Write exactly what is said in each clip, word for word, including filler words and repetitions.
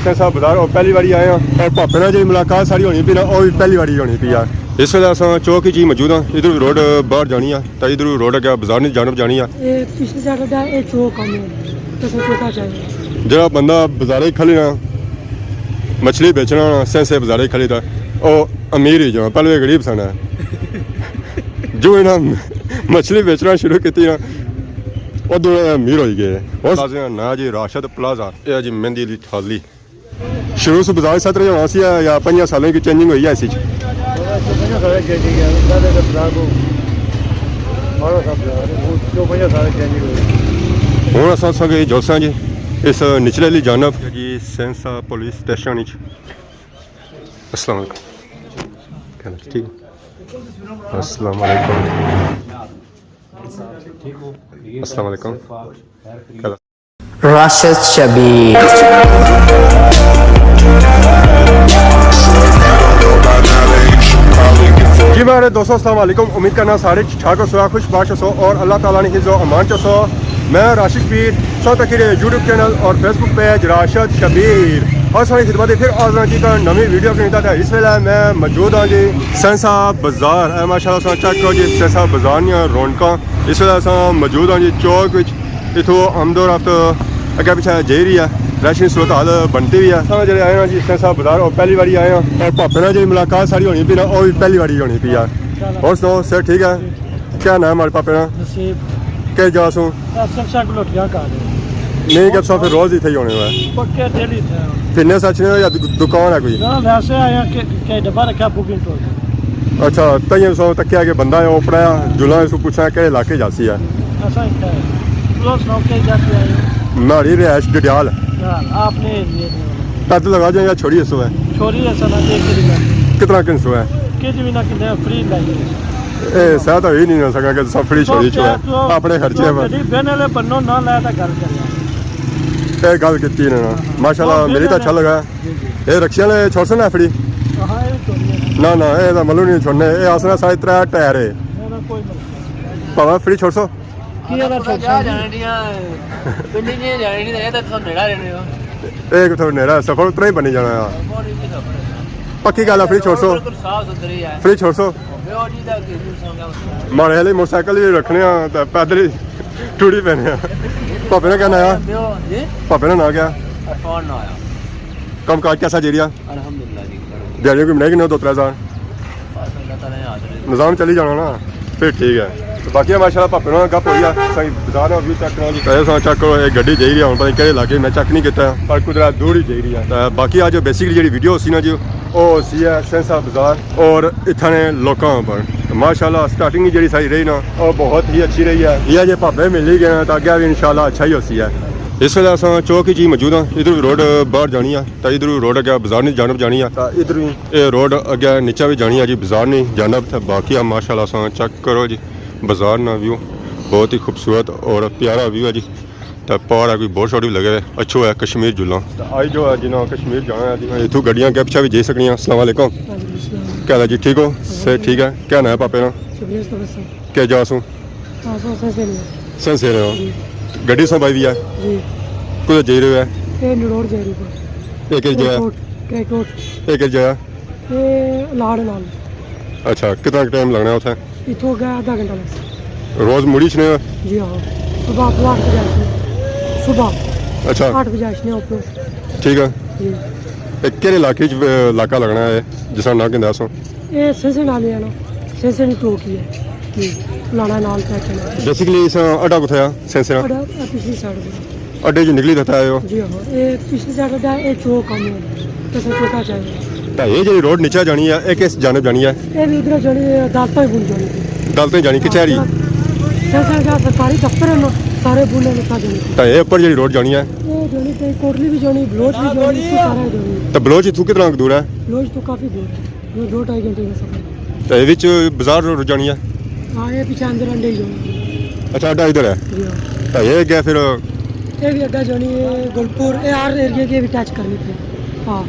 سینسا بازار، او پہلی واری آئے ہاں۔ اور پاپے نال جیہڑی ملاقات ساڑی ہونی پئی نا، او وی پہلی واری ہونی پئی آ۔ اس ویلے اساں چوک اچ ہی موجود ہاں۔ ادھر وی روڈ باہر جانی آ، تے ادھر وی روڈ اگے بازار نی جانب جانی آ۔ اے پچھلی سائیڈ دا اے چوک آ، تے اساں چوکا چاہیے۔ جیہڑا بندہ بازارے کھلی نا، مچھلی بیچنا نا، سینسے بازارے کھلی تے او امیر ہی جانا، پہلے غریب سن ہے۔ جو انہاں مچھلی بیچنا شروع کیتی نا، ادھر امیر ہوئی گئے۔ اور نا جی راشد پلازہ، اے جی مہندی علی تھالی۔ شروع سے بازار ست رہے ہونا سی یا پنجاں سالوں کی چینجنگ ہوئی ہے اس وچ؟ پنجاں سال چینجنگ ہے، پہلے تو بازار کو بارہ سال بازار ہے، وہ چو پنجاں سال چینجنگ ہوئی۔ ہن اساں سنگے جلساں جی اس نچلے والی جانب جی سینسا پولیس اسٹیشن وچ۔ السلام علیکم۔ کیا حال ہے؟ ٹھیک؟ السلام علیکم۔ السلام علیکم۔ کیا حال ہے؟ راشد شبیر۔ جی میرے دوستو، السلام علیکم۔ امید کرنا سارے ٹھیک ٹھاک ہوسو، خوش باش ہوسو اور اللہ تعالیٰ نے حفظ و امان چ ہوسو۔ میں راشد شبیر، سو تک یوٹیوب چینل اور فیس بک پیج راشد شبیر۔ اور ساری خدمت پھر حاضر ہاں جی کا نویں ویڈیو کے اندر۔ اس ویلے میں موجود ہاں جی سینسا بازار۔ اے ماشاءاللہ تساں چیک کرو جی سینسا بازار نیاں رونقاں۔ اس ویلے اساں موجود ہاں جی چوک وچ۔ اتھوں آمد و رفت اگے پچھے جائی رہی ہے، رش نی صورتحال بنتی وی ہے۔ اساں جیہڑے آئے ہاں جی سینسا بازار، او پہلی واری آئے ہاں۔ اور پاپے نال جیہڑی ملاقات ساڑی ہونی پئی نا، او وی پہلی واری ہونی پئی ہے۔ اور سناؤ، صحت ٹھیک ہے؟ کیا نام ہے ہمارے پاپے نا؟ نصیب۔ کس جا سوں؟ ایس ایف سینٹ لوٹیاں گھر ہے۔ نہیں، کہ تساں پھر روز اتھے ہی ہونے ہو؟ پکے ڈیلی اتھے ہاں۔ پھرنے سچ نے ہو یا دک-، دکان ہے کوئی؟ نہ، ویسے آیا کہ، کہ ڈبہ رکھیا بکنگ ٹور۔ اچھا، تائیں سو تکیا کہ بندہ ہے، اوپرا جلاں سو پوچھا کہڑے علاقے جاسی ہے؟ اساں اتھے ہے۔ تساں سناؤ کہ جا کے آئے ہو؟ مہاڑی رہائش ڈڈیال۔ ہاں، اپنے ایریے دے۔ پیدل لگا جائیں یا چھوڑی اسو ہے؟ چھوڑی ہے سنا، دیکھ کے دکھا۔ کتنا کنسو ہے؟ کچھ بھی نہ کنے، فری لائی ہے۔ اے ساہ تو ہی نہیں ہو سکا کہ تساں فری چھوڑی چھوڑا اپنے خرچے پر۔ گڈی بہن والے بنو نہ لایا تاں گل کریا۔ اے گل کیتی انہاں نے۔ ماشاءاللہ، میری تو اچھا لگا۔ جی، جی۔ اے رکشے والے چھوڑ سن فری؟ ہاں، اے چھوڑی ہے۔ نہ، نہ، اے تو ملو نہیں چھوڑنے۔ اے آسنا سارے ترے ٹائر ہے۔ نہ، نہ، کوئی مسئلہ نہیں۔ پاوا فری چھوڑ سو؟ کی والا چھوڑ سو؟ جانے دیاں، پنڈی جی جانے نہیں، اے تو تساں نیڑا رہنے ہو۔ اے کتھوں نیڑا ہے، سفر اتنا ہی بنی جانا ہے۔ پکی گل ہے، فری چھوڑ سو۔ بالکل صاف ستھری ہے۔ فری چھوڑ سو۔ ماڑے ہلے موٹر سائیکل ہی رکھنے ہاں تے پیدل ہی ٹری پینے ہاں۔ پاپے نا کیا ناں آ؟ جی؟ پاپے نا ناں کیا؟ عرفان ناں آ۔ کم کاج کیسا جیریا؟ الحمدللہ جی۔ دیہاڑیاں کوئی بنائی کنے دو ترے ہزار؟ بس اللہ تعالیٰ نے حاضر ہے۔ نظام چلی جانا نا، پھر ٹھیک ہے۔ تو باقی ماشاءاللہ پاپے نال گپ ہوئی آ، سائیں بازار نا ویو چیک کرو جی۔ اے ساں چیک کرو، اے گڈی جائی رہی ہے، ہن پتہ نہیں کہڑے علاقے، میں چیک نہیں کیتا، پر کدرت دور ہی جائی رہی ہے۔ تے باقی اج بیسیکلی جیڑی ویڈیو ہوسی نا جی، او ہوسی ہے سینسا بازار اور اتھاں نے لوکاں اپر۔ ماشاءاللہ سٹارٹنگ جیڑی ساری رہی نا، او بہت ہی اچھی رہی ہے۔ یہ جے پاپے ملی گئے نا، تے اگے بھی انشاءاللہ اچھا ہی ہوسی ہے۔ اس ویلے اساں چوک ہی جی موجود ہاں، ادھر روڈ باہر جانی ہے۔ تے ادھروں روڈ اگے بازار نی جانب جانی آ۔ تے ادھروں اے روڈ اگے نیچے وی جانی آ جی بازار نی جانب۔ تے باقی آ ماشاءاللہ اساں چیک کرو جی بازار نا ویو، بہت ہی خوبصورت اور پیارا ویو ہے جی۔ تے پہاڑ ہے، کوئی بورڈ شورڈ وی لگے ہوئے، اچھو ہے کشمیر جلاں۔ تے آئی جو ہے جنہاں کشمیر جانا ہے جی، اتھوں گڈیاں اگے پچھے وی جائی سکنیاں۔ السلام علیکم۔ وعلیکم السلام۔ کیا حال ہے جی، ٹھیک ہو؟ صحت ٹھیک ہے؟ کیا نام ہے پاپے نا؟ شبیر مستفی صاحب۔ کیا جا سوں؟ ہاں، سو سنسے نے۔ سنسے نے ہو؟ جی۔ گڈی سوں بائی وی ہے؟ جی۔ کدھر جائی رہے ہو؟ اے نڈور جائی رہی پر۔ اے کس جگہ؟ کریکوٹ، کریکوٹ۔ اے کس جگہ؟ اے لاڑ نال۔ اچھا، کتنا ٹائم لگنا ہے اتھے؟ اتھوں گیا آدھا گھنٹہ لگسی۔ روز مڑی اچھنے ہو؟ جی ہاں، صبح اپر آٹھ بجے اچھنے۔ صبح اچھا۔ آٹھ بجے اچھنے اپر۔ ٹھیک ہے۔ جی۔ اے کہڑے علاقے وچ، اے، علاقہ لگنا ہے جس طرح نہ کہندا سو؟ اے سنسے نال ہی ہے نا، سنسے نی ٹوکی ہے۔ جی، لاڑا نال پہ چلو۔ بیسیکلی اس اڈا کتھے آ سنسے نا؟ اڈا اے پچھلی سائیڈ پہ۔ اڈے جو نکلی تھے آئے ہو؟ جی ہاں، اے پچھلی سائیڈ اڈا، اے چوک آ۔ تے اساں چوکا چاہیے۔ تے اے جیڑی روڈ نیچے جانی ہے، اے کس جانب جانی ہے؟ اے وی ادھر جانی ہے، عدالتاں ہی بن جانی ہے۔ عدالتاں جانی کچہری؟ ہاں، سنسے جا سرکاری دفتر ہے نا، سارے بن نے اتھا جانی۔ تے اے اوپر جیڑی روڈ جانی ہے؟ اے جانی تے کوٹلی بھی جانی، بلوچ بھی جانی، اتھوں سارا جانی۔ تے بلوچ اتھوں کتنا دور ہے؟ بلوچ تو کافی دور ہے، دو، دو ڈھائی گھنٹے کا سفر ہے۔ تے اے وچ بازار روڈ جانی ہے؟ ہاں، اے پیچھے اندر انڈے ہی جانی۔ اچھا، اڈا ادھر ہے؟ جی ہاں۔ تے اے گیا پھر؟ اے بھی اگا جانی ہے، گلپور، اے ہر ایریے کی بھی ٹچ کرنی پئی۔ ہاں۔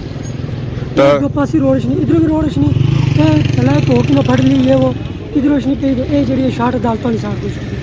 تے اے دو پاسی روڈ اچھنی، ادھر بھی روڈ اچھنی، تے چلا تو کنا پھڑ لی یہ وہ، ادھر اچھنی پئی، اے جڑی ہے شارٹ عدالتاں والی سائیڈ کو اچھنی پئی۔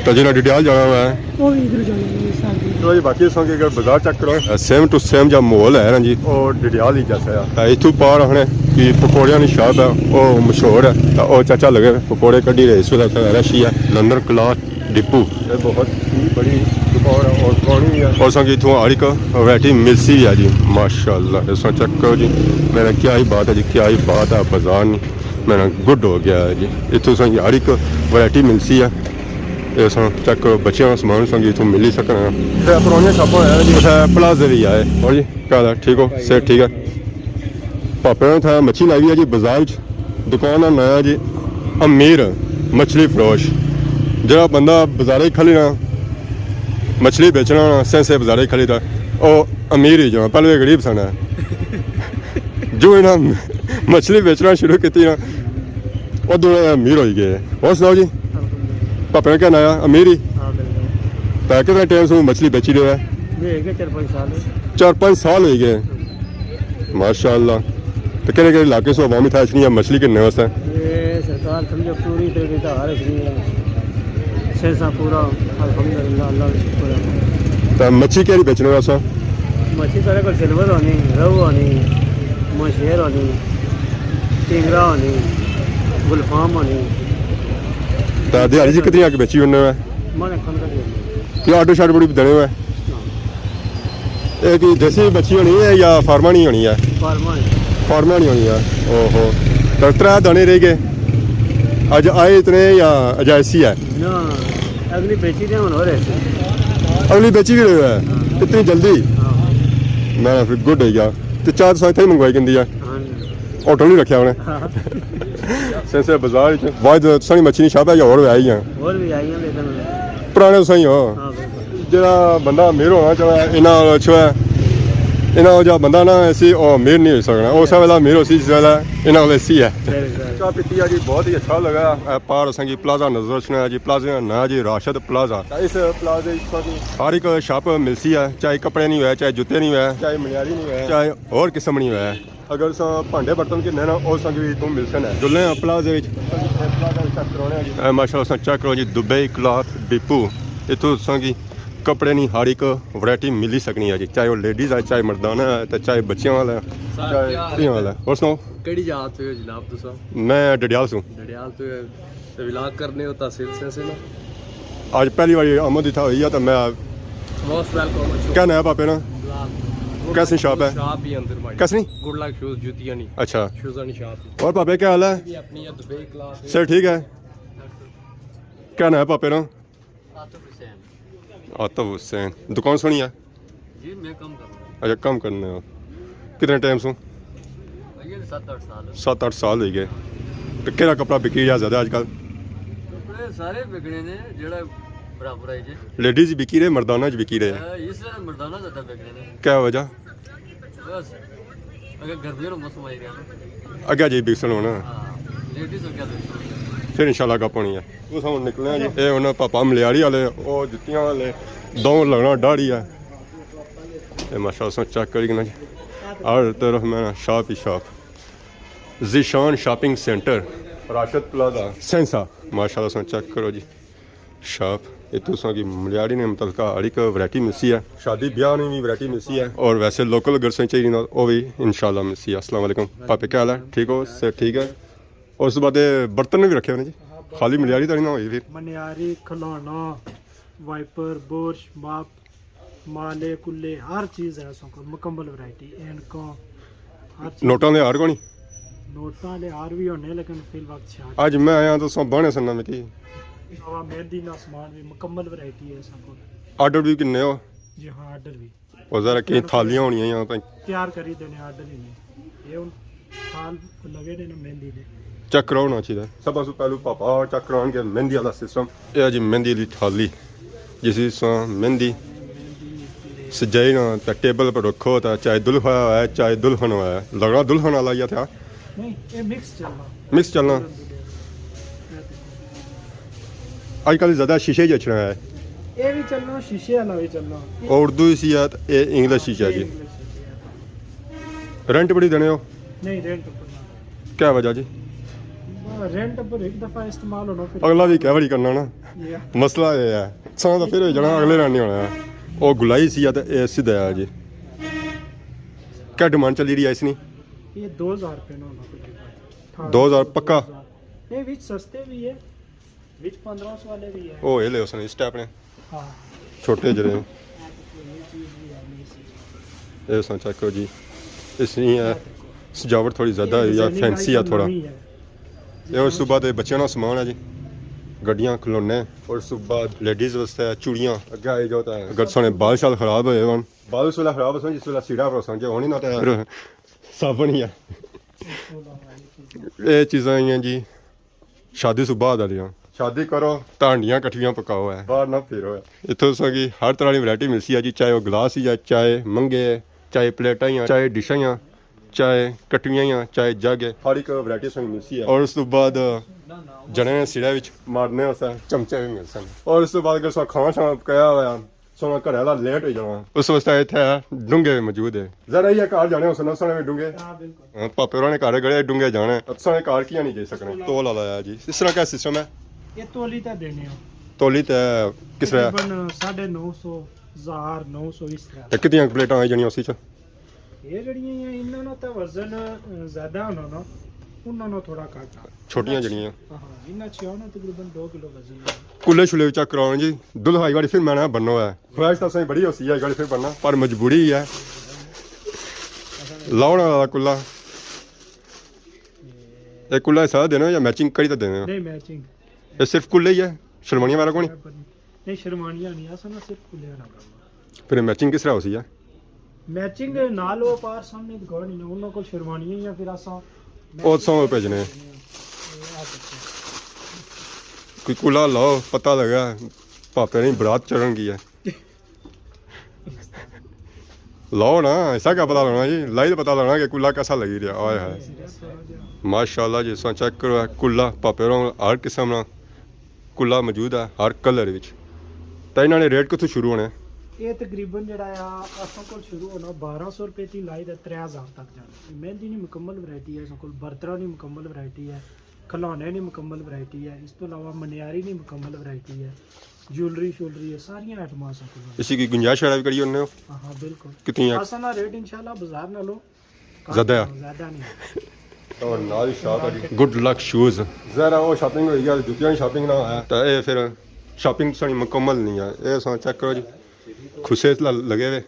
تو جنہاں ڈڈیال جانا ہوا ہے، وہ بھی ادھر جانا ہے، ساتھ میں۔ چلو جی، باقی سنگ اگر بازار چیک کرو، سیم ٹو سیم جا ماحول ہے نا جی، وہ ڈڈیال ہی جیسا ہے۔ تے اتھوں پار آخنے کہ پکوڑیاں نی شاپ ہے، وہ مشہور ہے۔ تے وہ چاچا لگے پکوڑے کڈی رہے، اس ویلے اتھے رش ہی ہے۔ لندن کلاتھ ڈپو۔ یہ بہت ہی بڑی دکان ہے اور پرانی ہے۔ اور سنگ اتھوں ہر ایک ورائٹی ملسی ہے جی، ماشاءاللہ۔ اس چیک کرو جی، میرا کیا ہی بات ہے جی، کیا ہی بات ہے، بازار نہیں میرا گڈ ہو گیا ہے جی۔ اتھوں سنگ ہر ایک ورائٹی ملسی ہے۔ اے اساں چیک کرو، بچیاں نا سامان سنگی اتھوں ملی سکنا۔ تے پرانیاں شاپاں ہے جی، اتھے پلازے وی آئے۔ اور جی، کیا حال ہے؟ ٹھیک ہو؟ صحت ٹھیک ہے؟ پاپے نے اتھے مچھی لائی ہوئی ہے جی بازار وچ۔ دکان نا ناں ہے جی امیر مچھلی فروش۔ جیڑا بندہ بازارے کھلی نا، مچھلی بیچنا نا، سینسے بازارے کھلی تھا، او امیر ہی جو، پہلے غریب سن ہے۔ جو انہاں مچھلی بیچنا شروع کیتی نا، ادھر امیر ہوئی گئے۔ اور سناؤ جی، پاپے نے کیا نایا؟ امیر ہی۔ ہاں، بالکل۔ تے کتنا ٹائم سے مچھلی بیچی رہے ہیں؟ یہ ہے کہ چار پانچ سال ہے۔ چار پانچ سال ہوئی گئے۔ ماشاءاللہ۔ تو کہڑے کہڑے علاقے سے عوام اتھا اچھنی ہے مچھلی گھننے واسطے؟ یہ سرکار سمجھو پوری طرح کی تہار اچھنی ہے۔ سینسا پورا، الحمدللہ، اللہ کا شکر ہے۔ تو مچھی کہڑی بیچنے واسطے؟ مچھی سارے کول سلور ہونی، روہو ہونی، مشیر ہونی، ٹینگرا ہونی، گلفام ہونی۔ تے دیہاڑی جی کتنی اگ بیچی ہونے ہو؟ ماڑے کھن کر دے۔ کہ آڈر شاڈر بڑی دینے ہوئے؟ ہاں۔ اے کوئی دیسی مچھی ہونی ہے یا فارما نی ہونی ہے؟ فارما نی۔ فارما نی ہونی ہے۔ اوہو۔ تے ترے دانے رہ گئے۔ اج آئے اتنے یا اج ایسی ہے؟ نہ، اگلی بیچی دے ہن اور ایسی۔ اگلی بیچی بھی رہے ہے؟ ہاں۔ اتنی جلدی؟ ہاں۔ میں پھر گڈ ہوئی گیا۔ تے چاہ تساں اتھے ہی منگوائی کندی ہے؟ ہاں۔ ہوٹل نہیں رکھیا انہیں۔ ہاں۔ سینسے بازار وچ واحد سنی مچھی نی شاپ ہے یا اور وی آئی ہیں؟ اور بھی آئی ہیں لیکن۔ پرانے سنی ہو۔ ہاں، بالکل۔ جیڑا بندہ امیر ہونا چاہے، انہاں کول اچھو ہے۔ انہاں کول جا بندہ نہ ایسی، او امیر نہیں ہوئی سکنا۔ او اسے ویلے امیر ہوسی جس ویلے انہاں کول ایسی ہے۔ بالکل۔ چاہ پیتی ہے جی، بہت ہی اچھا لگا۔ اے پار اساں کی پلازہ نظر اچھنا ہے جی، پلازے نا ناں ہے جی راشد پلازہ۔ اس پلازے وچ تساں کی ہر ایک شاپ ملسی ہے، چاہے کپڑے نہیں ہوئے، چاہے جوتے نہیں ہوئے، چاہے منیاری نہیں ہوئے، چاہے اور قسم نہیں ہوئے۔ اگر اساں بھانڈے برتن گھننے نا، او اساں کی وی اتھوں ملسن ہے۔ جلنے آں پلازے وچ۔ پلازہ وچ چیک کرانے آں جی۔ اے ماشاءاللہ، اساں چیک کرو جی، دبئی کلاتھ ڈپو۔ اتھوں تساں کی کپڑے نی ہر ایک ورائٹی ملی سکنی ہے جی، چاہے او لیڈیز ہے، چاہے مردانہ ہے، تے چاہے بچیاں والا ہے، چاہے کڑیاں والا ہے۔ اور سناؤ؟ کیڑی جگہ تو ہو جناب تساں؟ میں ڈڈیال سوں۔ ڈڈیال تو ہو، تے ولاگ کرنے ہو تحصیل سینسے نا؟ اج پہلی واری آمد اتھا ہوئی ہے تے میں موسٹ ویلکم۔ کیا ناں ہے پاپے نا؟ گلاب۔ کیسی شاپ ہے؟ شاپ ہی اندر بھائی۔ کیسی؟ گڈ لک شوز، جوتیاں نی۔ اچھا۔ شوزاں نی شاپ۔ اور پاپے کیا حال ہے؟ یہ اپنی ہے دبئی کلاس۔ صحت ٹھیک ہے؟ کیا ناں ہے پاپے نا؟ عاطف حسین۔ عاطف حسین۔ دکان سنی ہے؟ جی، میں کم کرنا۔ اچھا، کم کرنے ہو۔ کتنے ٹائم سوں؟ بھائی، یہ ست اٹھ سال۔ ست اٹھ سال ہوئی گئے۔ تو کیڑا کپڑا بکی رہیا زیادہ اج کل؟ کپڑے سارے بکنے نے، جیڑا برابر ہے جی۔ لیڈیز بکی رہے، مردانہ چ بکی رہے؟ اے، اس ویلے مردانہ زیادہ بکنے نے۔ کیا وجہ؟ بس، اگر گرمی والا موسم آئی گیا نا۔ اگے جی بکسن ہونا۔ ہاں، لیڈیز اگے بکسن ہونا۔ پھر انشاءاللہ گپ ہونی ہے۔ اس ہن نکلنے ہیں جی۔ اے ہن پاپا ملیاری والے، او جتیاں والے، دو لگنا ڈاڑھی ہے۔ اے ماشاءاللہ تساں چیک کری کنا جی۔ ہر طرف میں نا شاپ ہی شاپ۔ ذیشان شاپنگ سینٹر، راشد پلازہ، سینسا۔ ماشاءاللہ تساں چیک کرو جی۔ شاپ، اتھوں تساں کی ملیاری نے متعلقہ ہر ایک ورائٹی ملسی ہے۔ شادی بیاہ نی وی ورائٹی ملسی ہے۔ اور ویسے لوکل اگر تساں چاہیے نا، او وی انشاءاللہ ملسی ہے۔ السلام علیکم۔ پاپے کیا حال ہے؟ ٹھیک ہو؟ صحت ٹھیک ہے؟ اور اس بعد برتن بھی رکھے ہوئے نے جی۔ خالی ملیاری تو نہیں نہ ہوئی پھر؟ منیاری، کھلونا، وائپر، برش، ماپ، مالے، کلے، ہر چیز ہے اساں کول، مکمل ورائٹی، اینکاں، ہر چیز۔ نوٹاں دے ہار کونی؟ نوٹاں دے ہار بھی ہونے، لیکن فی الوقت چھاٹ۔ اج میں آیا تو سو بانے سننا مکی۔ آوا مہندی نا سامان بھی مکمل ورائٹی ہے اساں کول۔ آرڈر بھی کنے ہو؟ جی ہاں، آرڈر بھی۔ اور ذرا کئی تھالیاں ہونیاں یا تاں تیار کری دینے، آرڈر ہی نہیں۔ یہ ہن تھال لگے نے نا مہندی دے۔ چیک کراؤ نا اچھی طرح۔ سب سے پہلو پاپا چیک کراؤن کے مہندی والا سسٹم۔ یہ جی مہندی والی تھالی، جس وچ تساں مہندی سجائی نا تے ٹیبل پر رکھو، تے چاہے دلہا ہوئے، چاہے دلہن ہوئے، لگنا دلہن والا ہی تھا۔ نہیں، یہ مکس چلنا۔ مکس چلنا۔ اج کل زیادہ شیشے ہی اچھنا ہے۔ یہ بھی چلنا، شیشے والا بھی چلنا۔ اور اردو ہی سی ہے، تے یہ انگلش ہی چاہیے۔ انگلش ہی ہے۔ رینٹ بڑی دینے ہو؟ نہیں، رینٹ اوپر نہ۔ کیا وجہ جی؟ رینٹ پر ایک دفعہ استعمال ہونا، پھر اگلا بھی کئی واری کرنا نا۔ یا۔ مسئلہ یہ ہے، ساں تو پھر ہوئی جانا، اگلے رن نہیں ہونا ہے۔ وہ گلائی سی ہے تو یہ سیدھا ہے جی۔ کیا ڈیمانڈ چلی رہی ہے اس نی؟ یہ دو ہزار روپے نا ہونا تقریباً۔ دو ہزار پکا؟ دو ہزار۔ یہ وچ سستے بھی ہے، وچ پندرہ سو والے بھی ہے۔ وہ یہ لے اس نے اس ٹائپ نے۔ ہاں۔ چھوٹے جڑے ہیں۔ یہ چیز بھی ہے، یہ چیز۔ اے ساں چیک کرو جی، اس نی ہے سجاوٹ تھوڑی زیادہ ہے یا فینسی ہے تھوڑا۔ اے اس تو بعد اے بچیاں نا سامان ہے جی، گڈیاں، کھلونے، اور اس تو بعد لیڈیز واسطے چوڑیاں۔ اگے آئی جاؤ تے اگر سانے بال شال خراب ہوئے ہون، بال اس ویلے خراب ہوسن جس ویلے سیڑھا پر ہوسن، جے ہونی نہ تے پھر صابن ہی ہے۔ اے چیزاں آئیاں جی۔ شادی سوں بعد آلیاں۔ شادی کرو، تاں ہنڈیاں کٹھیاں پکاؤ ہے۔ باہر نہ پھرو ہے۔ اتھوں تساں کی ہر طرح نی ورائٹی ملسی ہے جی، چاہے او گلاس ہی ہے، چاہے منگے ہے، چاہے پلیٹاں ہی ہیں، چاہے ڈشاں ہی ہیں، چاہے کٹویاں ہی ہیں، چاہے جگ ہے۔ ہر ایک ورائٹی تساں کی ملسی ہے۔ اور اس تو بعد جنے نے سیڑھے وچ مارنے واسطے چمچے بھی ملسن۔ اور اس تو بعد اگر تساں کھانا شانا پکایا ہوا ہے، سونا گھر والا لیٹ ہوئی جانا۔ اس واسطے اتھے ڈونگے بھی موجود ہے۔ ذرا یہ گھر جانے ہو سنا سنے بھی ڈونگے۔ ہاں، بالکل۔ ہاں، پاپے ہوراں نے گھر گڑے ڈونگے جانے۔ سنے گھر کیاں نہیں جائی سکنے؟ تول والا ہے جی۔ اس طرح کیا سسٹم ہے؟ یہ تولی تے دینے ہو۔ تولی تے کس طرح؟ تقریباً ساڑھے نو سو، ہزار، نو سو اس طرح۔ تے کتنیاں پلیٹاں آئی جانیاں اس وچ؟ یہ جڑیاں ہیں، انہاں نا تے وزن، اہ، زیادہ ہونا نا، انہاں نا تھوڑا گھٹ آ۔ چھوٹیاں جڑیاں۔ ہاں، ہاں، انہاں چ آنا تقریباً دو کلو وزن ہے۔ کلے شلے چیک کراؤ جی، دلہائی گاڑی پھر میں نہ بننا ہے۔ خواہش تو سہی بڑی ہوسی ہے، گاڑی پھر بننا، پر مجبوری ہے۔ لاؤ نا کلا۔ اے کلا ایسا دینا یا میچنگ کری تے دینا؟ نہیں، میچنگ۔ اے صرف کلے ہی ہے، شیروانیاں وغیرہ کونی؟ نہیں، شیروانیاں نہیں، اساں نا صرف کلے نا کم۔ پھر میچنگ کس طرح ہوسی ہے؟ میچنگ نال او پار سامنے دکان ہی نے، انہاں کول شیروانیاں ہی ہیں، پھر اساں او ساں بھیجنے۔ اے آ سکتے ہیں۔ کوئی کلا لاؤ، پتہ لگا، پاپے نے برات چڑھن کی ہے۔ لاؤ نا، ایسا کیا پتہ لگنا جی، لائی تو پتہ لگنا کہ کلا کیسا لگی رہیا۔ آئے ہائے۔ ماشاءاللہ جی، تساں چیک کرو، اے کلا پاپے ہوراں ہر قسم نا کلا موجود ہے ہر کلر وچ۔ تے انہاں نے ریٹ کتھوں شروع ہونے؟ یہ تقریباً جڑا آ، اساں کول شروع ہونا بارہ سو روپے تھی لائی تے ترے ہزار تک جانا۔ مہندی نی مکمل ورائٹی ہے اساں کول، برترا نی مکمل ورائٹی ہے، کھلونے نی مکمل ورائٹی ہے، اس تو علاوہ منیاری نی مکمل ورائٹی ہے، جیولری شولری ہے، ساریاں آئٹماں اساں کول۔ اسی کی گنجائش وغیرہ بھی کری ہونے ہو؟ ہاں، ہاں، بالکل۔ کتنی ہے؟ اساں نا ریٹ انشاءاللہ بازار نالوں زیادہ ہے۔ زیادہ نہیں۔ اور نال شاپ ہے جی، گڈ لک شوز۔ ظاہر ہے وہ شاپنگ ہوئی گیا، جتیاں نی شاپنگ نہ ہے۔ تے اے پھر شاپنگ ساڑی مکمل نہیں ہے۔ اے تساں چیک کرو جی، کھسے ل-، لگے ہوئے۔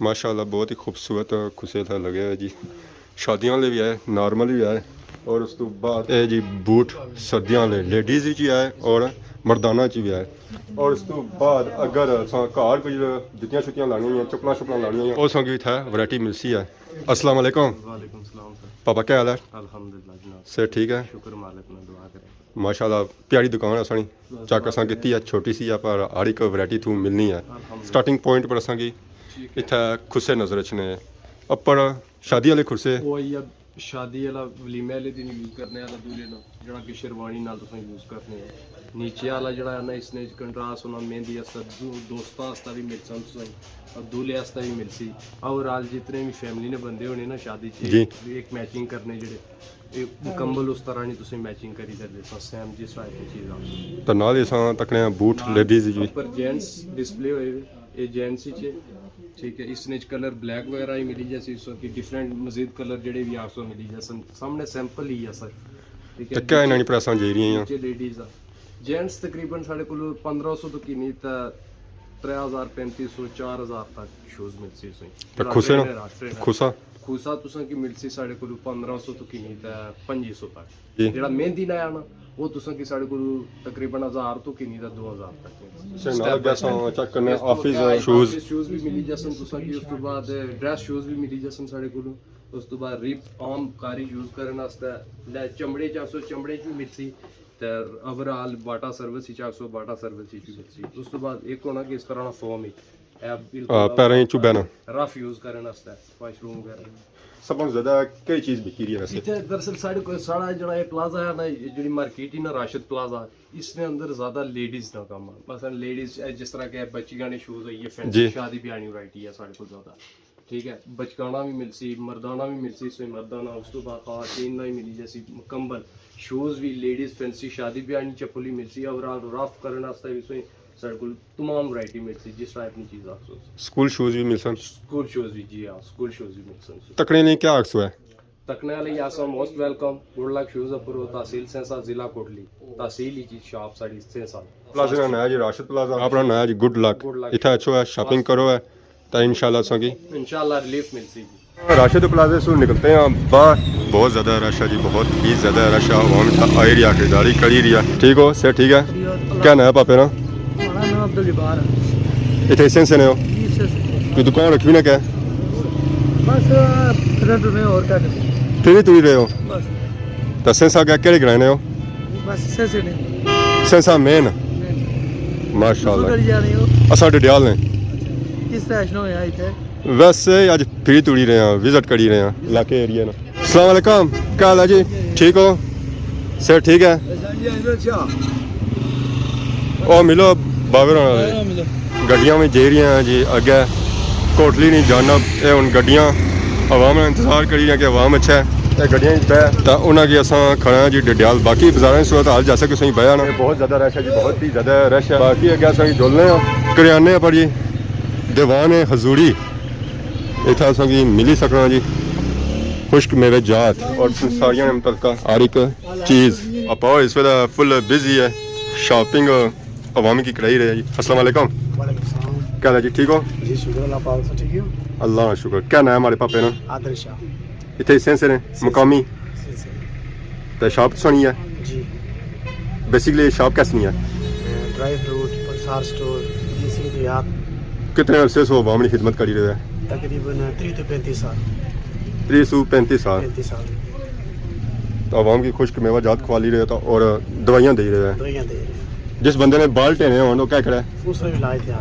ماشاءاللہ بہت ہی خوبصورت کھسے اتھے لگے ہوئے جی۔ شادیاں والے بھی آئے، نارمل بھی آئے۔ اور اس تو بعد اے جی بوٹ سردیاں والے، لیڈیز وچ بھی آئے اور مردانہ چ بھی آئے۔ اور اس تو بعد اگر تساں گھر کوئی جتیاں شتیاں لانیاں یا چپلاں شپلاں لانیاں یا، او تساں کی اتھے ورائٹی ملسی ہے۔ السلام علیکم۔ وعلیکم السلام سر۔ پاپا کیا حال ہے؟ الحمدللہ جناب۔ صحت ٹھیک ہے؟ شکر مالک نا، دعا کریں۔ ماشاءاللہ پیاری دکان ہے سانی۔ چک اساں کیتی ہے، چھوٹی سی ہے پر ہر ایک ورائٹی تھوں ملنی ہے۔ الحمدللہ۔ سٹارٹنگ پوائنٹ پر اساں کی ٹھیک ہے۔ اتھے کھسے نظر اچھنے۔ اپر شادی والے کھسے۔ او آئی ہے شادی والا، ولیمے والے دن یوز کرنے والا دولہے نا، جڑا کہ شیروانی نال تساں یوز کرنے ہو۔ نیچے والا جڑا ہے نا، اس نے کنٹراسٹ ہونا، مہندی واسطے، دو-، دوستاں واسطے بھی مل سن تساں، اور دولہے واسطے بھی مل سی۔ اوور آل جتنے بھی فیملی نے بندے ہونے نا شادی چ، جی۔ ایک میچنگ کرنے جڑے، ایک مکمل اس طرح نہیں تساں میچنگ کری سکدے، سیم جس طرح کی چیز آ۔ تو نال ہی اساں تکنے بوٹ لیڈیز جی۔ اپر جینٹس ڈسپلے ہوئے ہوئے۔ اے جینٹس وچ ہے، ٹھیک ہے، اس نے کلر بلیک وغیرہ ہی ملی جاسی، اس کی ڈفرنٹ مزید کلر جڑے بھی آپ کو ملی جاسن۔ سامنے سیمپل ہی ہے سر، ٹھیک ہے۔ تے کیا انہاں نی پرائساں جائی رہیاں؟ نیچے لیڈیز آ، جینٹس تقریباً ساڑے کولو پندرہ سو تو کنی تے ترے ہزار، پینتی سو، چار ہزار تک شوز مل سی سوئی۔ تے کھسے نا؟ ٹرینر آ، ٹرینر۔ کھسا؟ کھسا تساں کی مل سی ساڑے کولو پندرہ سو تو کنی تے پنجی سو تک۔ جی۔ جیڑا مہندی نا آنا، وہ تساں کی ساڑے کولو تقریباً ہزار تو کنی دا دو ہزار تک ہے۔ سے نال گیا ساں چیک کرنے اس تو آفس بعد شوز۔ آفس شوز بھی ملی جاسن تساں کی، اس تو بعد ڈریس شوز بھی ملی جاسن ساڑے کولو۔ اس تو بعد رپ آم کاری یوز کرن واسطے، لے چمڑے چاہسو چمڑے چ بھی ملسی، تے اوور آل باٹا سروس ہی چاہسو باٹا سروس ہی چ بھی ملسی۔ اس تو بعد ایک ہونا کہ اس طرح نا فوم ہی، اے بالکل ہاں، پیراں چ چبھے نا۔ رف یوز کرن واسطے، واش روم وغیرہ۔ سب توں زیادہ کئی چیز بکی رہی ہے ویسے؟ اتھے دراصل ساڑے کول، ساڑا جڑا اے پلازہ ہے نا، اے جڑی مارکیٹ ہی نا راشد پلازہ، اس نے اندر زیادہ لیڈیز نا کم ہے۔ مثلاً لیڈیز، اے جس طرح کہ بچیاں نے شوز ہوئی ہے، فینسی جی۔ شادی بیاہ نی ورائٹی ہے ساڑے کول زیادہ۔ ٹھیک ہے، بچکانہ وی ملسی، مردانہ وی ملسی، سوئی مردانہ، اس تو بعد خواتین نا وی ملی جاسی مکمل، شوز وی، لیڈیز فینسی، شادی بیاہ نی چپل وی ملسی، اوور آل رف کرن واسطے وی سوئی ساڑے کول تمام ورائٹی ملسی، جس ٹائپ نی چیز آکھسو۔ سکول شوز وی ملسن؟ سکول شوز وی، جی ہاں، سکول شوز وی ملسن۔ تکنے نی کیا آکھسو ہے؟ تکنے آلے آسو موسٹ ویلکم، گڈ لک شوز اپر ہو، تحصیل سینسا، ضلع کوٹلی، تحصیل ہی جی شاپ ساڑی سینسا۔ پلازے نا ناں ہے جی راشد پلازہ، اپنا ناں ہے جی گڈ لک۔ گڈ لک۔ اتھا اچھو ہے، شاپنگ کرو ہے، تاں انشاءاللہ اساں کی انشاءاللہ ریلیف ملسی جی۔ راشد پلازے سو نکلتے ہیں باہر۔ بہت زیادہ رش ہے جی، بہت ہی زیادہ رش ہے، عوام اتھا آئی رہی ہے، خریداری کری رہی ہے۔ ٹھیک ہو؟ صحت ٹھیک ہے؟ کیا ناں ہے پاپے نا؟ ہمارا ناں عبدالجبار ہے۔ اتھے سینسے نے ہو؟ جی، سینسے۔ کوئی دکان رکھی ہوئی نا کیا؟ بس، پھر ٹرنے اور کیا کریں؟ پھر ہی تری رہے ہو؟ بس۔ تے سینسا اگے کیڑے گرائے نے ہو؟ بس سینسے نے۔ سینسا مین؟ مین۔ ماشاءاللہ۔ کدھر جا رہے ہو؟ اساں ڈڈیال نے۔ اچھا۔ کس طرح اشنا ہویا اتھے؟ ویسے اج پھری تڑی رہے ہیں، وزٹ کری رہے ہیں علاقے ایریا نا۔ السلام علیکم، کیا حال ہے جی؟ ٹھیک ہو؟ صحت ٹھیک ہے؟ او ملو بابر ہونا دے۔ گڈیاں وچ جائی رہیاں ہیں جی، اگے کوٹلی نی جانب۔ اے ہن گڈیاں، عوام نا انتظار کری رہیاں کہ عوام اچھے۔ اے گڈیاں وچ بہ تاں انہاں کی اساں کھڑے ہیں جی ڈڈیال۔ باقی بازاراں نی صورت حال جیسا کہ تساں بیا نا، بہت زیادہ رش ہے جی، بہت ہی زیادہ رش ہے۔ باقی اگے اساں جلنے ہاں کریانے پر جی، دیوان حضوری۔ اتھا اساں کی ملی سکنا جی خشک میوے جات اور ساریاں نے متعلقہ ہر ایک چیز۔ آپا اس ویلے فل بزی ہے، شاپنگ عوامی کی کرائی رہے ہیں جی۔ السلام علیکم۔ وعلیکم السلام۔ کیا حال ہے جی، ٹھیک ہو؟ جی شکر اللہ پاک سے، ٹھیک ہو؟ اللہ کا شکر۔ کیا نام ہے ہمارے پاپے نا؟ عادل شاہ۔ اتھے ہی سینسے نے، مقامی؟ سینسے۔ تے شاپ سنی ہے؟ جی۔ بیسیکلی شاپ کیسنی ہے؟ ڈرائی فروٹ، پنسار سٹور، دیسی ادویات۔ کتنے عرصے سے عوام نی خدمت کری رہے ہیں؟ تقریباً تریہہ تو پینتی سال۔ تریہہ سو پینتی سال۔ پینتی سال۔ تو عوام کی خشک میوہ جات کھوالی رہے تو اور دوائیاں دے رہے ہیں۔ دوائیاں دے رہے ہیں۔ جس بندے نے بال ٹینے ہون، وہ کیا کرے؟ اس نے بھی علاج دیا۔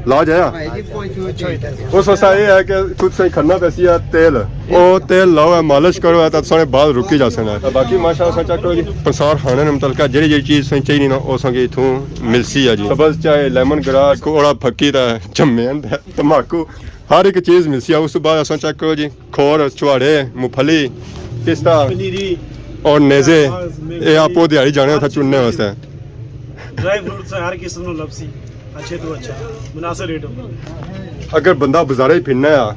علاج آیا؟ اچھا ہوئی تھا۔ اس واسطے یہ ہے کہ خود سے کھڑنا پیسی ہے تیل۔ او تیل لاؤ ہے، مالش کرو ہے، تو سارے بال رکی جا سن۔ باقی ماشاءاللہ سے چیک کرو جی، پنسار خانے نے متعلقہ جڑی جڑی چیز سن چاہیے نا، او سن کے اتھوں ملسی ہے جی۔ سبز چائے، لیمن گراس، کوڑا پھکی تے چمین تے تماکو، ہر ایک چیز ملسی ہے۔ اس تو بعد اساں چیک کرو جی، کھور، چھوہارے، مونگ پھلی، پستہ پنیری، اور نیزے، پیاز، مونگ اے آپ پھلی، دیہاڑی جانے اتھا چننے واسطے۔ ڈرائی فروٹس ہیں، ہر قسم نو لبسی، اچھے تو اچھا، مناسب ریٹ ہو۔ اگر بندہ بازارے ہی پھرنا ہے،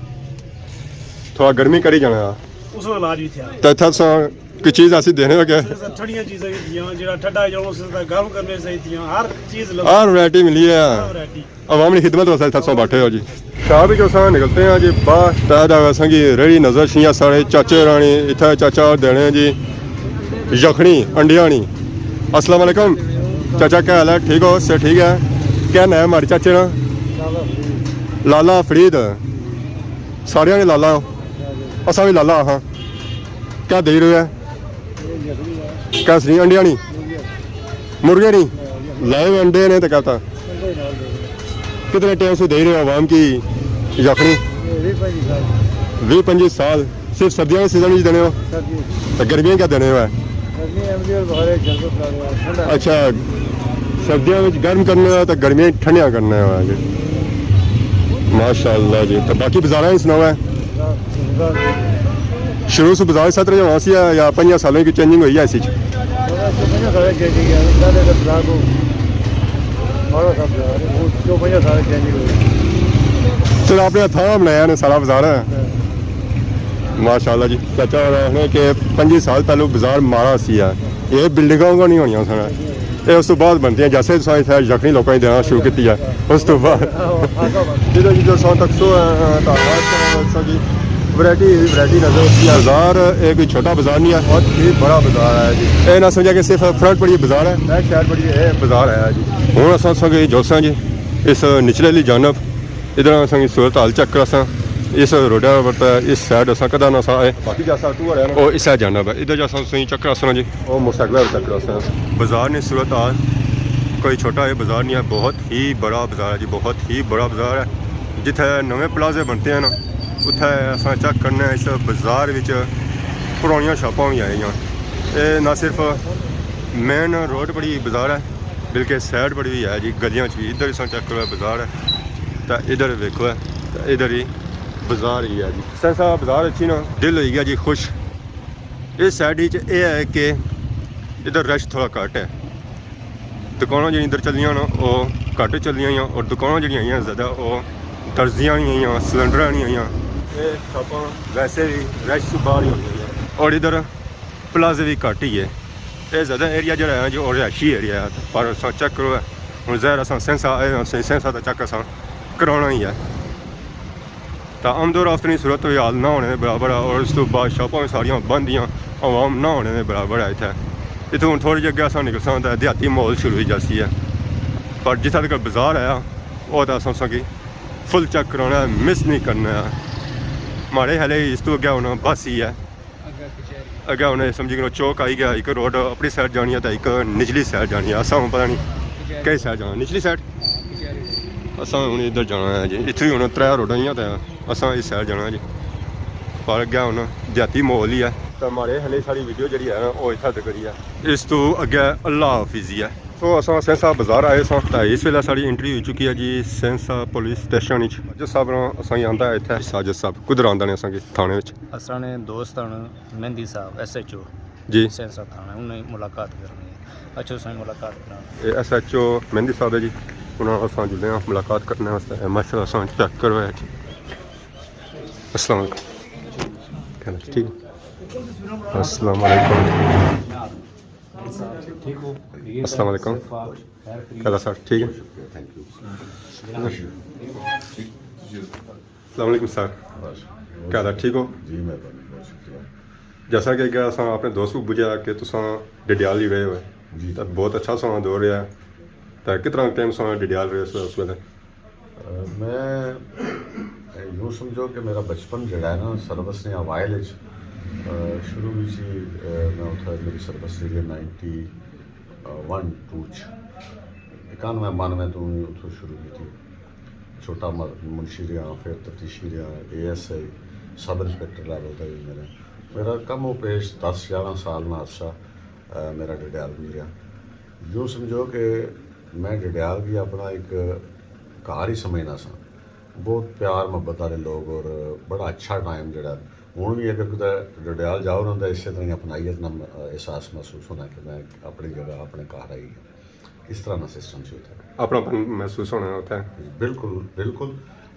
تھوڑا گرمی کری جانا ہے، اس نال علاج بھی تھیا۔ تے اتھا تساں کوئی چیز ایسی دینے ہو کہ ٹھنڈیاں چیزاں بھی دیاں، جڑا ٹھڈا جاؤ اس دا گرم کرنے سے دیاں، ہر چیز لبسی۔ ہر ورائٹی ملی ہے۔ ہر ورائٹی۔ عوام نی خدمت واسطے اتھا تساں بیٹھے ہو جی۔ شاپ وچ اساں نکلتے ہیں جی باہر، تے ادا اساں کی ریڑھی نظر شیاں ساڑے چاچے رانی، اتھا چاچا دینے ہیں جی یخنی انڈیاں نی۔ السلام علیکم چاچا، کیا حال ہے؟ ٹھیک ہو؟ صحت ٹھیک ہے؟ کیا نام ہے ہمارے چاچے نا؟ لالا فرید۔ ساریاں نے لالا، اساں بھی لالا ہاں۔ کیا دئی رہے ہیں؟ کیسنی انڈیاں نی؟ مرغے نی؟ لائیو انڈے نے تے کہتا۔ کتنے ٹائم سے دے رہے ہو عوام کی یخنی؟ ویہہ پنجی سال۔ صرف سردیاں کے سیزن وچ دینے ہو؟ تے گرمیاں کیا دینے ہو؟ اچھا، سردیاں وچ گرم کرنے ہو تے گرمیاں وچ ٹھنڈیاں کرنے ہو جی۔ ماشاءاللہ جی۔ تے باقی بازاراں ہی سناؤ ہے؟ شروع سے بازار اس طرح ہونا سی یا پنجاں سالوں کی چینجنگ ہوئی ہے اس وچ؟ پنجاں سال چینجنگ ہے، پہلے تو بازار کو بڑا سا بازار ہے، وہ چو پنجاں سال چینجنگ ہوئی۔ سر، آپ نے ہتھاں بنایا نے سارا بازار ہے۔ ہاں۔ ماشاءاللہ جی، چاچا ہوراں آخنے کہ پنجی سال پہلو بازار مارا سی ہے، یہ بلڈنگاں کو نہیں ہونیاں سن۔ اے اس تو بعد بنتی ہیں، جیسے تساں اتھے یخنی لوکاں کی دینا شروع کیتی ہے، اس تو بعد جدھر جدھر سو تک سو، آ، آ، تاں ہر طرح سو جی ورائٹی، ورائٹی نظر آتی ہے۔ بازار، اے کوئی چھوٹا بازار نہیں ہے۔ بہت ہی بڑا بازار ہے جی۔ اے نہ سمجھا کہ صرف فرنٹ پر یہ بازار ہے، بیک سائیڈ پر یہ بازار ہے جی۔ ہن اساں سنگے جلساں جی اس نچلے والی جانب، ادھر اساں کی صورت حال چیک کراساں۔ اس روڈا پر تے اس سائیڈ اساں کدا نہ سا آئے۔ باقی جیسا تو ہے نا۔ او اس سائیڈ جانب ہے، ادھر جیسا تساں چیک کراساں جی۔ او موٹرسائیکل چیک کراساں۔ بازار نی صورت حال کوئی چھوٹا ہے بازار نہیں ہے، بہت ہی بڑا بازار ہے جی، بہت ہی بڑا بازار ہے۔ جتھے نویں پلازے بنتے ہیں نا، اتھے اساں چیک کرنے ہیں اس بازار وچ پرانیاں شاپاں بھی آئی ہیں۔ اے نہ صرف مین روڈ پر ہی بازار ہے، بلکہ سائیڈ پر بھی ہے جی، گلیاں چ بھی۔ ادھر اساں چیک کرو بازار ہے، تے ادھر ویکھو ہے، تے ادھر ہی بازار ہی ہے جی، سینسا بازار اچھی نا دل ہوئی گیا جی خوش۔ اس سائیڈ وچ اے ہے کہ ادھر رش تھوڑا گھٹ ہے، دکاناں جیہڑیاں ادھر چلدیاں نا او گھٹ چلدیاں ہیاں، اور دکاناں جیہڑیاں آئیاں زیادہ او درزیاں نہیں آئیاں، سلنڈراں نہیں آئیاں۔ اے شاپاں ویسے بھی رش تو باہر ہی ہوندیاں ہیاں، اور ادھر پلازے بھی گھٹ ہی ہے۔ اے زیادہ ایریا جیہڑا ہے جو رہائشی ایریا ہے، پر اساں چیک کرو ہے، ہن ظاہر اساں سینسا آئے ہاں، سینسا دا چیک اساں کرانا ہی ہے۔ تاں آمد و رفت نی صورت حال نہ ہونے دے برابر ہے، اور اس تو بعد شاپاں وی ساریاں بند ہیاں، عوام نہ ہونے دے برابر ہے اتھے۔ اتھوں ہن تھوڑی جئی اگے اساں نکلساں تاں دیہاتی ماحول شروع ہوئی جاسی ہے، پر جتھے تک بازار آیا، او تاں اساں تساں کی فل چیک کرانا ہے، مس نہیں کرنا ہے۔ ماڑے خیال اچ اس تو اگے ہونا بس ہی ہے۔ اگے ہن سمجھی کرو چوک آئی گیا، ایک روڈ اپنی سائیڈ جانی ہے تے ایک نچلی سائیڈ جانی ہے۔ اساں ہن پتہ نہیں کئی سائیڈ جانا، نچلی سائیڈ۔ اساں ہن ادھر جانا ہے جی، اتھوں ہی ہن ترے روڈاں ہیاں تے اساں اس سائیڈ جانا ہے جی۔ پر اگے ہن دیہاتی ماحول ہی ہے۔ تے ماڑے خیال اچ ساڑی ویڈیو جیہڑی ہے نا، او اتھے تک ہی ہے۔ اس تو اگے اللہ حافظ ہی ہے۔ سو اساں سینسا بازار آئے ساں تے اس ویلے ساڑی انٹری ہوئی چکی ہے جی سینسا پولیس اسٹیشن وچ۔ ساجد صاحب نا اساں کی آندا ہے اتھے۔ ساجد صاحب کدھر آندے نے اساں کی تھانے وچ؟ اساں نے دوست ہن مہندی صاحب، ایس ایچ او، جی۔ سینسا تھانے، انہیں ملاقات کرنی ہے۔ اچھا، اساں ملاقات کراں۔ اے ایس ایچ او مہندی صاحب ہے جی، انہاں نال اساں جلے ہاں ملاقات کرنے واسطے۔ اے ماشاءاللہ اساں چیک کرو ہے جی۔ السلام علیکم۔ کیا حال ہے؟ ٹھیک؟ السلام علیکم۔ السلام علیکم۔ کیا حال ہے سر؟ ٹھیک ہے؟ السلام علیکم سر۔ بس۔ کیا حال ہے؟ ٹھیک ہو؟ جی، مہربانی، بہت شکریہ۔ جیسا کہ اگے اساں اپنے دوست کو بجھیا کہ تساں ڈڈیال ہی رہے ہوئے، جی۔ تے بہت اچھا ساں دور رہیا۔ تے کتنا ٹائم ساں ڈڈیال رہے اس، اس ویلے؟ اے، میں، اے، یوں سمجھو کہ میرا بچپن جڑا ہے نا، سروس نے اوائل اچ، اے، شروع وچ ہی، اے، میں اتھے میری سروس جڑی ہے نائنٹی ون ٹو چ، اکانوے بانوے تو اتھوں شروع کیتی۔ چھوٹا م-، منشی رہیا، پھر تفتیشی رہیا، اے ایس آئی، سب انسپکٹر لیول تے وی میرے، میرا کم و پیش دس گیارہ سال نا عرصہ، اے، میرا ڈڈیال وچ رہیا۔ یوں سمجھو کہ میں ڈڈیال کی اپنا ایک گھر ہی سمجھنا سا۔ بہت پیار محبت والے لوگ اور بڑا اچھا ٹائم جڑا۔ ہن وی اگر کدے ڈڈیال جاؤ نا، تاں اسے طرح ہی اپنائیت نا احساس محسوس ہونا کہ میں اپنی جگہ، اپنے گھر آئی ہاں۔ اس طرح نا سسٹم سی اتھے۔ اپنا پن محسوس ہونا اتھے۔ بالکل، بالکل۔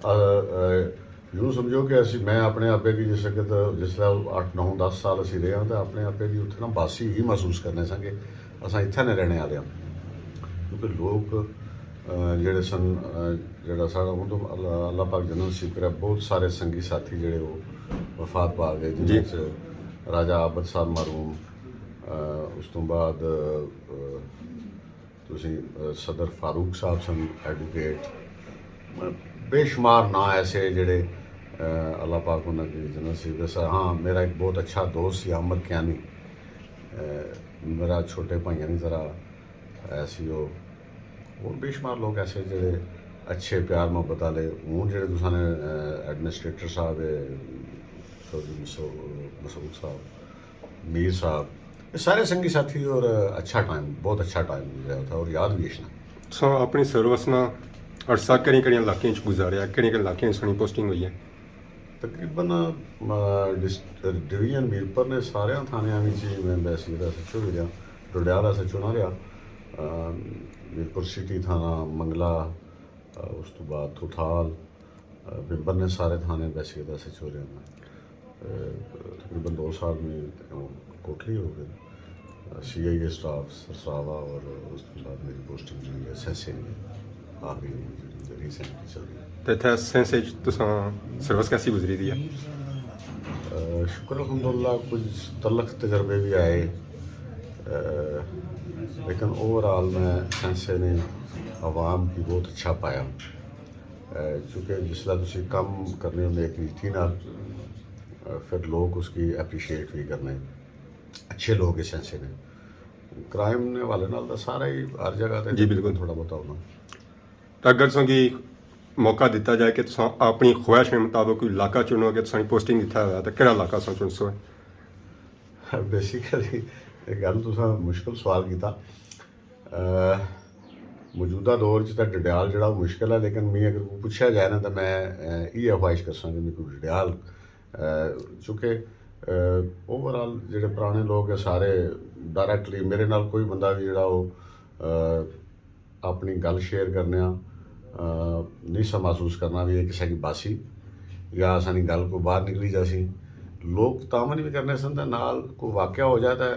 آ، آ، یوں سمجھو کہ اسی، میں اپنے آپے کی جس وقت، جس طرح اٹھ، نو، دس سال اسی رہے ہاں، تے اپنے آپے کی اتھے نا باسی ہی محسوس کرنے ساں کہ اساں اتھے نے رہنے والے ہاں۔ کیونکہ لوگ، آ، جڑے سن، آ، جڑا ساڑا، ہن تو اللہ، اللہ پاک جنت نصیب کرے، بہت سارے سنگی ساتھی جڑے وہ وفات پا گئے، جی۔ جنہاں چ راجہ عابد صاحب مرحوم، آ، اس تو بعد، آ، تسی، آ، صدر فاروق صاحب سن، ایڈووکیٹ، بے شمار ناں ایسے جڑے، آ، اللہ پاک انہاں کی جنت نصیب کرے۔ ہاں، میرا ایک بہت اچھا دوست سی احمد کیانی، آ، میرا چھوٹے بھائیاں نی طرح ایسی ہو۔ اور بے شمار لوگ ایسے جڑے اچھے پیار محبت والے ہن جڑے تساں نے، آ، ایڈمنسٹریٹر صاحب ہے، چوہدری مسعود، مسعود صاحب، میر صاحب، یہ سارے سنگی ساتھی اور اچھا ٹائم، بہت اچھا ٹائم گزرا تھا اور یاد بھی اچھنا۔ تساں اپنی سروس نا عرصہ کہڑے کہڑے علاقے وچ گزاریا، کہڑے کہڑے علاقے وچ تساں نی پوسٹنگ ہوئی ہے؟ تقریباً، آ، ڈس-، ڈویژن میرپور نے سارے تھانے وچ ہی میں بحیثیت ایس ایچ او بھی رہا، ڈڈیال ایس ایچ او نہ رہا۔ آ، میرپور سٹی تھانہ، منگلا، آ، اس تو بعد تھوتھال، آ، ممبر نے سارے تھانے بحیثیت ایس ایچ او رہا میں۔ آ، تقریباً دو سال میں کوٹلی ہو گئے۔ آ، سی آئی اے سٹاف سرساوا اور اس کے بعد میری پوسٹنگ جو ہے سینسے میں آ گئی ہے، جو ریسنٹلی چل رہی ہے۔ تے اتھے سینسے اچ تساں سروس کیسی گزری دی ہے؟ آ، شکر الحمدللہ، کچھ تلخ تجربے بھی آئے، آ، لیکن اوور آل میں سینسے نے عوام کی بہت اچھا پایا۔ آ، چونکہ جس طرح تسی کم کرنے ہوندے ایک نیتی نال، آ، پھر لوگ اس کی اپریشیٹ بھی کرنے۔ اچھے لوگ اس سینسے نے۔ کرائم نے حوالے نال تاں سارا ہی ہر جگہ تے جی، بالکل۔ تھوڑا بہت ہونا۔ تے اگر تساں کی موقع دتا جائے کہ تساں اپنی خواہش کے مطابق کوئی علاقہ چنو کہ تساں پوسٹنگ اتھے ہویا، تے کہڑا علاقہ تساں چنسو؟ بیسیکلی، یہ گل تساں مشکل سوال کیتا۔ آ، موجودہ دور چ تاں ڈڈیال جڑا وہ مشکل ہے، لیکن میں اگر کوئی پوچھا جائے نا تو میں ایہہ خواہش کرساں کہ میں کوئی ڈڈیال، چونکہ اوور آل جڑے پرانے لوگ ہیں سارے ڈائریکٹلی میرے نال کوئی بندہ بھی جڑا وہ اپنی گل شیئر کرنے آ، نہیں سا محسوس کرنا بھی یہ کسے کی باسی یا اسانی گل کو باہر نکلی جاسی۔ لوگ تعاون بھی کرنے سن تے نال کوئی واقعہ ہو جائے تے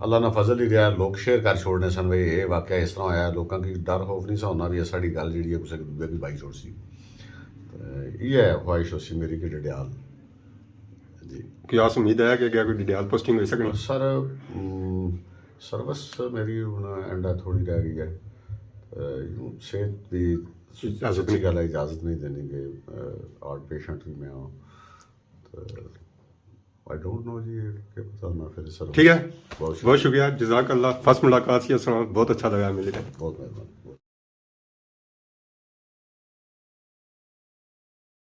اللہ نا فضل ہی رہا، لوگ شیئر کر چھوڑنے سن، بھئی یہ واقعہ اس طرح ہویا، لوگوں کی ڈر خوف نہیں سا ہونا بھی ساری گل جڑی ہے کسے کی دوبے بھی بائی چھوڑ سی۔ یہ خواہش ہو سی میری کہ ڈڈیال۔ جی۔ کیا اس امید ہے کہ اگے کوئی ڈڈیال پوسٹنگ ہو سکے؟ سر، سروس میری ہوں اینڈ تھوڑی رہ گئی ہے۔ صحت بھی اجازت نہیں۔ گل ہے، اجازت نہیں دینی کہ آؤٹ پیشنٹ بھی میں ہوں۔ آئی ڈونٹ نو جی، کہ پتہ میں پھر سر۔ ٹھیک ہے، بہت شکریہ۔ جزاک اللہ۔ فرسٹ ملاقات سی، اساں بہت اچھا لگا ملی کے۔ بہت مہربانی۔